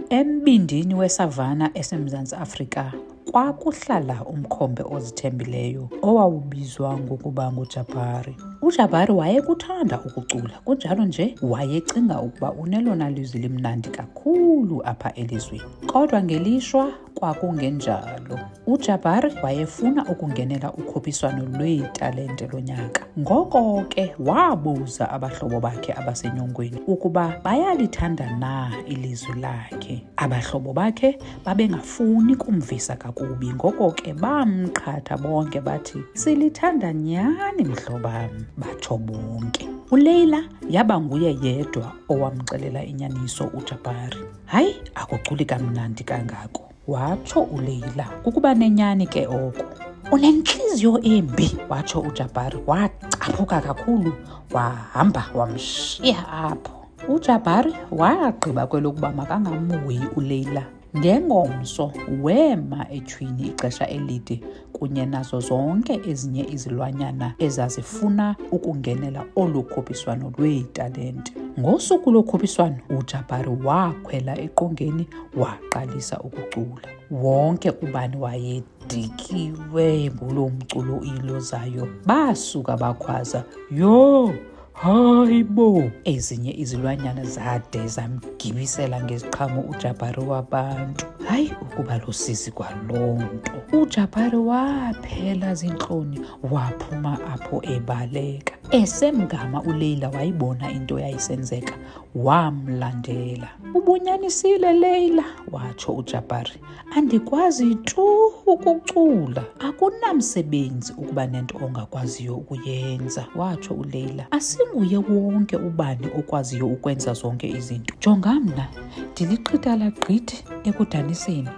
Embindini wesavana eseMzantsi Afrika kwakuhlala umkhombe ozithembileyo owawubizwa ngokuba nguJabhari. UJabhari wayekuthanda ukucula, kunjalo nje wayecinga ukuba unelona lizwi limnandi kakhulu apha elizweni. Kodwa ngelishwa kwakungenjalo. UJabhari wayefuna ukungenela ukhuphiswano lweetalente lonyaka. Ngoko ke wabuza abahlobo bakhe abasenyongweni ukuba bayalithanda na ilizwi lakhe. Abahlobo bakhe babengafuni kumvisa kakubi, ngoko ke bamqhatha bonke bathi, Silithanda nyhani mhlobam, batsho bonke. ULeila yaba nguye yedwa owamxelela inyaniso uJabhari. Hayi, akuculi kamnandi kangako, watsho uLeila. Kukuba nenyani ke oko. Unentliziyo embi, watsho uJabhari. Wacaphuka kakhulu, wahamba wamshiya apho. UJabhari wagqiba kwelokuba makangamhoyi uLeila. Ngengomso wema etyhwini ixesha elide kunye nazo zonke ezinye izilwanyana ezazifuna ukungenela olu khuphiswano lweetalente. Ngosuku lokhuphiswano uJabhari wakhwela eqongeni waqalisa ukucula. Wonke ubani wayedikiwe nguloo mculo uyilozayo. Basuka bakhwaza, Yho! Hayi bo! Ezinye izilwanyana zade zamgibisela ngeziqhamo uJabhari wabantu. Hayi ukuba lusizi kwaloo nto. UJabhari waphela zintloni waphuma apho ebaleka. Esemgama uLeila wayibona into yayisenzeka wamlandela. Ubunyanisile Leila, watsho uJabhari. Andikwazi tu ukucula. Akunamsebenzi ukuba nento ongakwaziyo ukuyenza, watsho uLeila. Asinguye wonke ubani okwaziyo ukwenza zonke izinto. Jonga mna, ndiliqhitala gqithi ekudaniseni.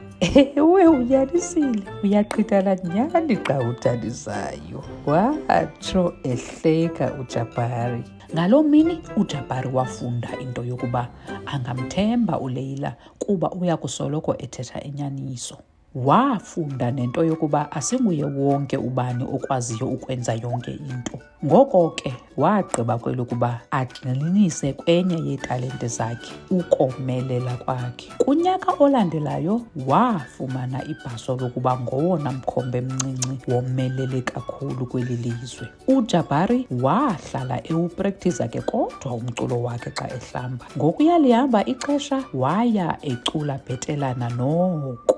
Ewe, unyanisile. Uyaqhitala nyhani xa udanisayo, watsho ehleka uJabhari. Ngaloo mini uJabhari wafunda into yokuba angamthemba uLeila kuba uya kusoloko ethetha inyaniso. Wafunda nento yokuba asinguye wonke ubani okwaziyo ukwenza yonke into. Ngoko ke wagqiba kwelokuba agxininise kwenye yeetalente zakhe, ukomelela kwakhe. Kunyaka olandelayo wafumana ibhaso lokuba ngowona mkhombe mncinci womelele kakhulu kweli lizwe. UJabari wahlala ewuprekthiza ke kodwa umculo wakhe xa ehlamba. Ngokuya lihamba ixesha waya ecula bhetelana noko.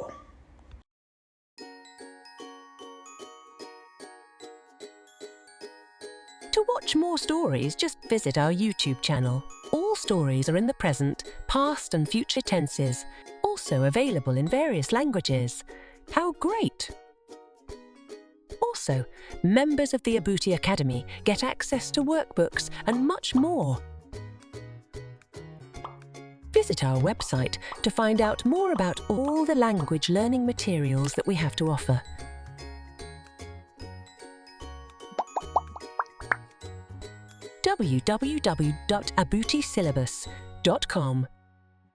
To watch more stories, just visit our YouTube channel. All stories are in the present, past, and future tenses, also available in various languages. How great! Also, members of the Abuti Academy get access to workbooks and much more. Visit our website to find out more about all the language learning materials that we have to offer. www.abutisyllabus.com.